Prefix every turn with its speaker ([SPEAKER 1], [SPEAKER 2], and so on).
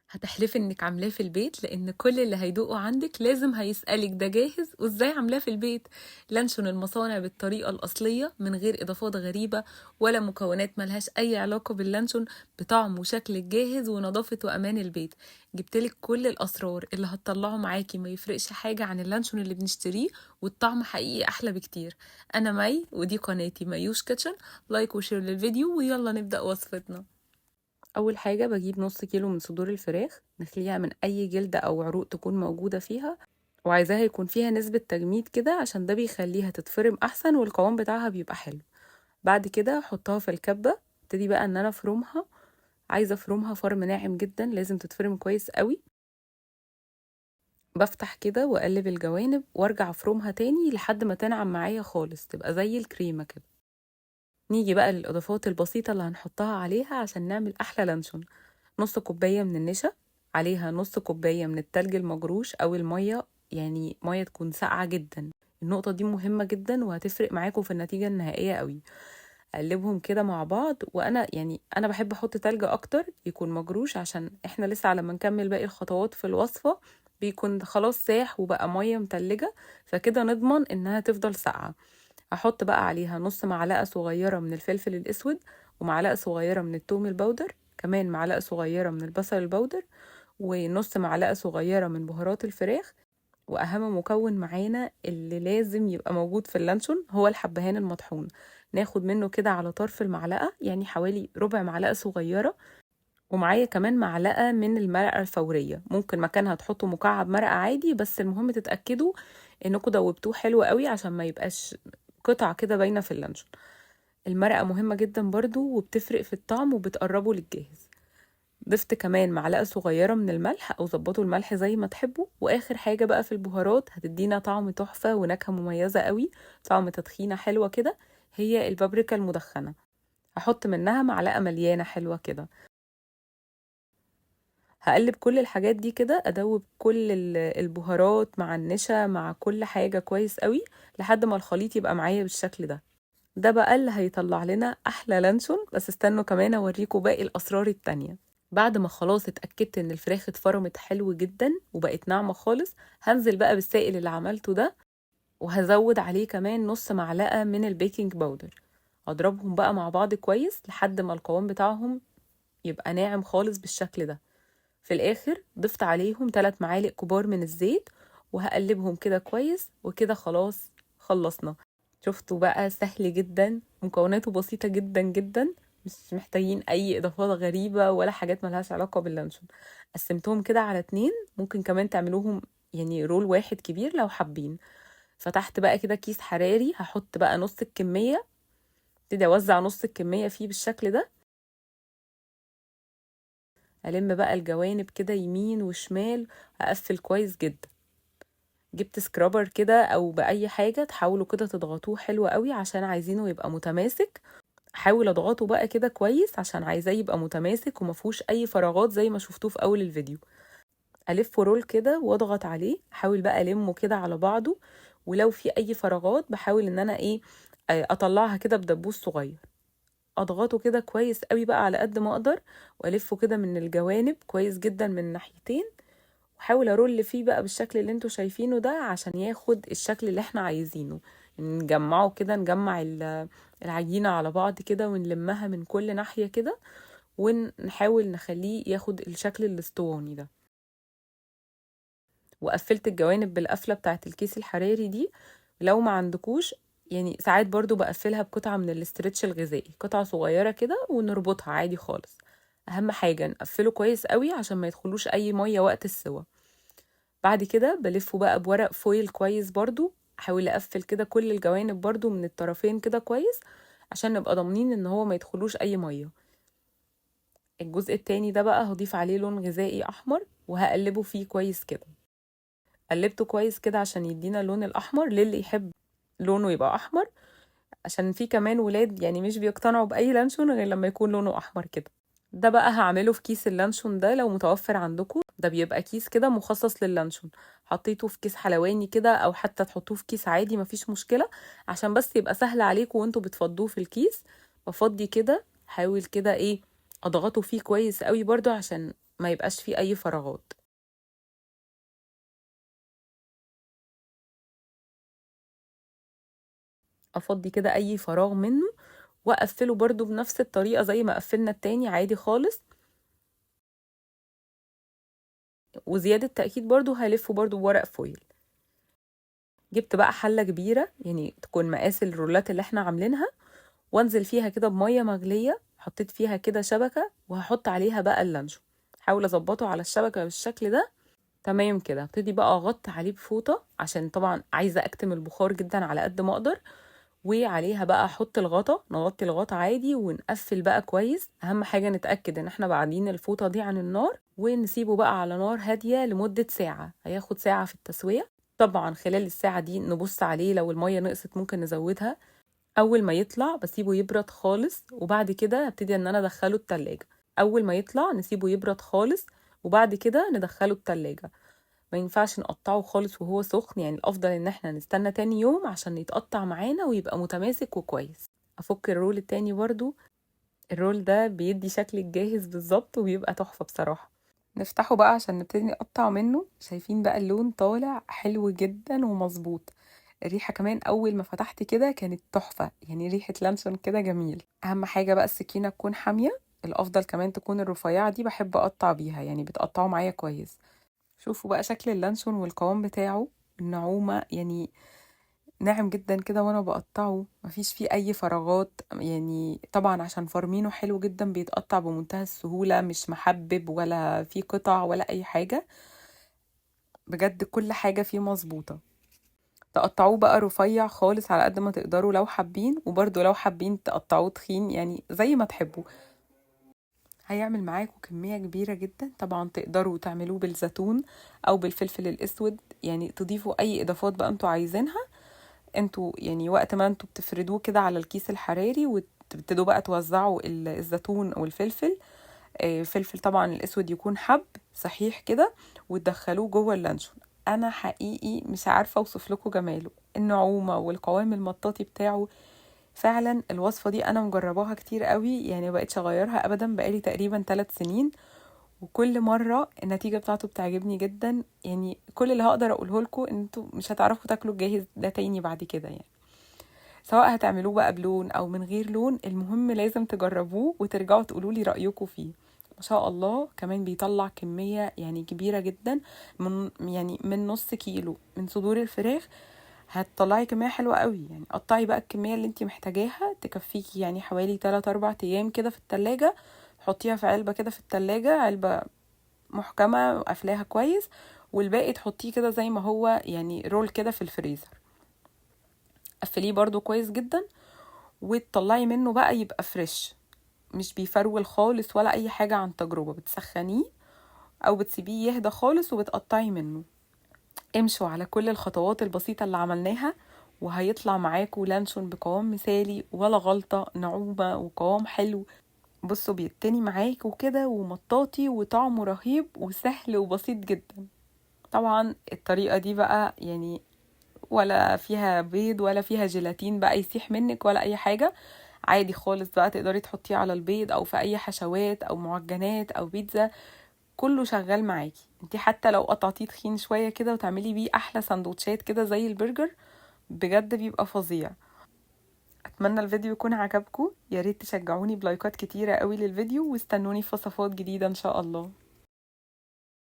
[SPEAKER 1] هتحلفي انك عاملاه في البيت، لان كل اللي هيدوقه عندك لازم هيسألك ده جاهز وازاي عاملاه في البيت. لانشون المصانع بالطريقة الأصلية من غير إضافات غريبة ولا مكونات ملهاش أي علاقة باللانشون، بطعم وشكل الجاهز ونظافة وأمان البيت. جبتلك كل الأسرار اللي هتطلعه معاكي، ما يفرقش حاجة عن اللانشون اللي بنشتريه، والطعم حقيقي أحلى بكتير. أنا مي ودي قناتي ميوش kitchen. like و share للفيديو ويلا نبدأ وصفتنا.
[SPEAKER 2] أول حاجة بجيب نص كيلو من صدور الفراخ، نخليها من أي جلد أو عروق تكون موجودة فيها، وعايزاها يكون فيها نسبة تجميد كده عشان ده بيخليها تتفرم أحسن والقوام بتاعها بيبقى حلو. بعد كده أحطها في الكبة، ابتدي بقى إن أنا أفرمها. عايزة أفرمها فرم ناعم جدا، لازم تتفرم كويس قوي. بفتح كده وأقلب الجوانب وأرجع أفرمها تاني لحد ما تنعم معايا خالص، تبقى زي الكريمة كده. نيجي بقى للإضافات البسيطة اللي هنحطها عليها عشان نعمل أحلى لانشون. نص كوباية من النشا، عليها نص كوباية من التلج المجروش أو المية، يعني مية تكون ساقعة جدا. النقطة دي مهمة جدا وهتفرق معاكم في النتيجة النهائية قوي. أقلبهم كده مع بعض، وأنا أنا بحب أحط تلج أكتر يكون مجروش، عشان إحنا لسه على ما نكمل باقي الخطوات في الوصفة بيكون خلاص ساح وبقى مية متلجة، فكده نضمن إنها تفضل ساقعة. هحط بقى عليها نص معلقة صغيرة من الفلفل الأسود، ومعلقة صغيرة من التوم ال powder، كمان معلقة صغيرة من البصل ال powder، ونص معلقة صغيرة من بهارات الفراخ. وأهم مكون معانا اللي لازم يبقى موجود في اللانشون هو الحبهان المطحون. ناخد منه كده على طرف المعلقة، يعني حوالي ربع معلقة صغيرة، ومعايا كمان معلقة من المرقة الفورية. ممكن مكانها تحطوا مكعب مرقة عادي، بس المهم تتأكدوا انكم دوبتوه حلو قوي عشان ما يبقاش قطع كده باينة في اللانشون. المرقة مهمة جدا برضو وبتفرق في الطعم وبتقربه للجاهز. ضفت كمان معلقة صغيرة من الملح، أو ظبطوا الملح زي ما تحبوا. وآخر حاجة بقى في البهارات هتدينا طعم تحفة ونكهة مميزة قوي، طعم تدخينة حلوة كده، هي البابريكا المدخنة. هحط منها معلقة مليانة حلوة كده. هقلب كل الحاجات دي كده، أدوب كل البهارات مع النشا مع كل حاجة كويس قوي لحد ما الخليط يبقى معايا بالشكل ده. ده بقى اللي هيطلع لنا أحلى لانشون. بس استنوا كمان أوريكم باقي الأسرار التانية. بعد ما خلاص اتأكدت إن الفراخ اتفرمت حلو جدا وبقت ناعمة خالص، هنزل بقى بالسائل اللي عملته ده، وهزود عليه كمان نص معلقة من ال baking powder. هضربهم بقى مع بعض كويس لحد ما القوام بتاعهم يبقى ناعم خالص بالشكل ده. في الآخر ضفت عليهم 3 معالق كبار من الزيت، وهقلبهم كده كويس، وكده خلاص خلصنا. شفتوا بقى سهل جدا، مكوناته بسيطة جدا جدا، مش محتاجين أي إضافات غريبة ولا حاجات ملهاش علاقة باللانشون. قسمتهم كده على 2، ممكن كمان تعملوهم roll واحد كبير لو حابين. فتحت بقى كده كيس حراري، هحط بقى نص الكمية، ابتدي أوزع نص الكمية فيه بالشكل ده. ألم بقى الجوانب كده يمين وشمال، هقفل كويس جدا. جبت scraper كده أو بأي حاجة تحاولوا كده تضغطوه حلو قوي عشان عايزينه يبقى متماسك. حاول اضغطه بقى كده كويس عشان عايزاه يبقى متماسك ومفهوش اي فراغات زي ما شفتوه في اول الفيديو. الفه roll كده واضغط عليه، احاول بقى المه كده على بعضه، ولو في اي فراغات بحاول ان انا اطلعها كده بدبوس صغير. اضغطه كده كويس قوي بقى على قد ما اقدر، والفه كده من الجوانب كويس جدا من الناحيتين، واحاول ارول فيه بقى بالشكل اللي انتوا شايفينه ده عشان ياخد الشكل اللي احنا عايزينه. نجمعه كده، نجمع العجينة على بعض كده ونلمها من كل ناحية كده، ونحاول نخليه ياخد الشكل الاسطواني ده. وقفلت الجوانب بالقفلة بتاعت الكيس الحراري دي. لو ما عندكوش ساعات برضو بقفلها بقطعة من الاسترتش الغذائي، قطعة صغيرة كده ونربطها عادي خالص. أهم حاجة نقفله كويس قوي عشان ما يدخلوش أي مية وقت السوا. بعد كده بلفه بقى بورق فويل كويس برضو، احاول اقفل كده كل الجوانب برضو من الطرفين كده كويس عشان نبقى ضامنين ان هو ما يدخلوش اي ميه. الجزء التاني ده بقى هضيف عليه لون غذائي احمر وهقلبه فيه كويس كده. قلبته كويس كده عشان يدينا اللون الاحمر للي يحب لونه يبقى احمر، عشان في كمان ولاد مش بيقتنعوا باي لانشون غير لما يكون لونه احمر كده. ده بقى هعمله في كيس اللانشون ده لو متوفر عندكم، ده بيبقى كيس كده مخصص لللانشون، حطيته في كيس حلواني كده او حتى تحطوه في كيس عادي مفيش مشكلة، عشان بس يبقى سهل عليكم وانتوا بتفضوه في الكيس. بفضي كده، حاول كده اضغطه فيه كويس قوي برضو عشان ما يبقاش فيه اي فراغات. افضي كده اي فراغ منه واقفله برضو بنفس الطريقة زي ما قفلنا التاني عادي خالص. وزيادة تأكيد برضو هلفه برضو بورق فويل. جبت بقى حلة كبيرة يعني تكون مقاس الرولات اللي احنا عاملينها، وانزل فيها كده بمية مغلية، حطيت فيها كده شبكة وهحط عليها بقى اللانشون. حاول اظبطه على الشبكة بالشكل ده. تمام كده. هبتدي بقى اغطي عليه بفوطة عشان طبعا عايزة اكتم البخار جدا على قد ما اقدر، وعليها بقى احط الغطا، نغطي الغطا عادي ونقفل بقى كويس. اهم حاجة نتأكد ان احنا بعدين الفوطة دي عن النار، ونسيبه بقى على نار هادية لمدة ساعة. هياخد ساعة في التسوية. طبعا خلال الساعة دي نبص عليه، لو المية نقصت ممكن نزودها. اول ما يطلع بسيبه يبرد خالص، وبعد كده هبتدي ان انا ادخله التلاجة. اول ما يطلع نسيبه يبرد خالص وبعد كده ندخله التلاجة. ما ينفعش نقطعه خالص وهو سخن، يعني الافضل ان احنا نستنى تاني يوم عشان يتقطع معانا ويبقى متماسك وكويس. افك ال roll التاني برضو. ال roll ده بيدي شكل الجاهز بالظبط وبيبقى تحفة بصراحة. نفتحه بقى عشان نبتدي نقطع منه. شايفين بقى اللون طالع حلو جدا ومظبوط. الريحة كمان أول ما فتحت كده كانت تحفة، يعني ريحة لانشون كده جميل. أهم حاجة بقى السكينة تكون حامية، الأفضل كمان تكون الرفيعة دي، بحب أقطع بيها يعني بتقطعه معايا كويس. شوفوا بقى شكل اللانشون والقوام بتاعه، النعومة يعني ناعم جدا كده وانا بقطعه، مفيش فيه اي فراغات. يعني طبعا عشان فرمينه حلو جدا بيتقطع بمنتهى السهولة، مش محبب ولا فيه قطع ولا اي حاجة، بجد كل حاجة فيه مظبوطة. تقطعوه بقى رفيع خالص على قد ما تقدروا لو حابين، وبرده لو حابين تقطعوه تخين يعني زي ما تحبوا. هيعمل معاكم كمية كبيرة جدا. طبعا تقدروا تعملوه بالزيتون او بالفلفل الاسود، يعني تضيفوا اي اضافات بقى انتوا عايزينها. انتوا يعني وقت ما انتوا بتفردوه كده على الكيس الحراري وتبتدوا بقى توزعوا الزيتون او الفلفل، فلفل طبعا الاسود يكون حب صحيح كده، وتدخلوه جوه اللانشون. انا حقيقي مش عارفه اوصف لكم جماله، النعومه والقوام المطاطي بتاعه. فعلا الوصفة دي انا مجرباها كتير قوي، يعني مبقتش اغيرها ابدا، بقالي تقريبا 3 سنين، وكل مرة النتيجة بتاعته بتعجبني جدا. يعني كل اللي هقدر اقوله لكم ان انتوا مش هتعرفوا تاكلوا الجاهز ده تاني بعد كده، يعني سواء هتعملوه بقى بلون او من غير لون، المهم لازم تجربوه وترجعوا تقولوا لي رايكم فيه. ما شاء الله كمان بيطلع كمية يعني كبيرة جدا، من يعني من نص كيلو من صدور الفراخ هتطلعي كمية حلوة قوي. يعني قطعي بقى الكمية اللي انتي محتاجاها تكفيكي يعني حوالي 3-4 ايام كده في التلاجة. حطيها في علبة كده في التلاجة، علبة محكمة قافلاها كويس، والباقي تحطيه كده زي ما هو يعني رول كده في الفريزر، قفليه برضو كويس جدا، وتطلعي منه بقى يبقى fresh، مش بيفرول خالص ولا اي حاجة. عن تجربة بتسخنيه او بتسيبيه يهدى خالص وبتقطعي منه. امشوا على كل الخطوات البسيطة اللي عملناها وهيطلع معاكوا لانشون بقوام مثالي ولا غلطة، نعومة وقوام حلو. بصوا بيتني معاكوا كده ومطاطي وطعمه رهيب وسهل وبسيط جدا. طبعا الطريقة دي بقى يعني ولا فيها بيض ولا فيها جيلاتين بقى يسيح منك ولا اي حاجة، عادي خالص بقى تقدري تحطيه على البيض او في اي حشوات او معجنات او بيتزا، كله شغال معاكي. انتي حتى لو قطعتيه تخين شوية كده وتعملي بيه احلى سندوتشات كده زي البرجر، بجد بيبقى فظيع. اتمنى الفيديو يكون عجبكم، يا ريت تشجعوني بلايكات كتيرة قوي للفيديو، واستنوني في وصفات جديدة ان شاء الله.